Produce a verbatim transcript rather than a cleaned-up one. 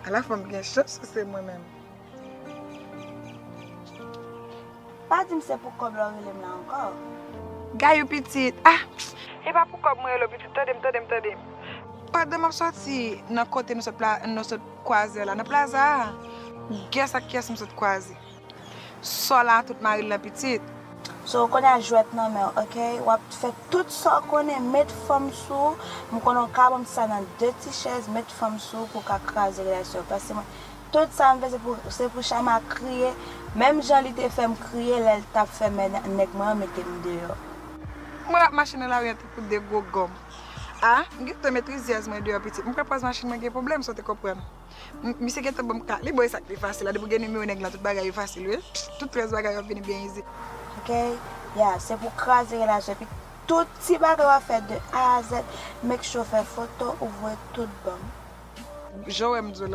Ala fanm gen chans si se mwen menm. Pa di m se pou kòb la w rele m la ankò. Gayou pitit. Ah, e pa pou kòb mwen rele w pitit. Tande m, tande m, tande m. Pandan m ap sòti nan kote nou sot, pla, nou sot kwaze la, nan plaza a, guess ak kiyès m sot kwaze? Sò la tout mari l lan pitit. So, ou konnen a jwèt nan men w, ok? W ap fè tout sa w konnen, met fanm sou ou. M konnen w ka ban m sa nan de ti chèz, met fanm sou ou pou w ka kraze relasyon. Paske mwen, tout sa m fè, se pou, se pou Chama kriye. Menm jan li te fè m kriye lè l t ap fè men nèg mwen an mete m deyò. Mwen ap mache nan lari an tankou de gwo gòm. Ah, m gentan met rizyèz mwen deyò pitit. M kwè pòz machin mwen gen pwoblèm, sa w te konprann. M- Misye gentan ban m kat li, bon, e sa k pi fasil la. Depi w gen nimewo nèg lan, tout bagay yo fasil, wi. Tout rès bagay yo ap vini byen izi. Ok? Ya, se pou kraze relasyon. Epi tout ti bagay w ap fè de A a Z, make sure w fè foto, ou voye tout ban m. Jan w wè m di w la,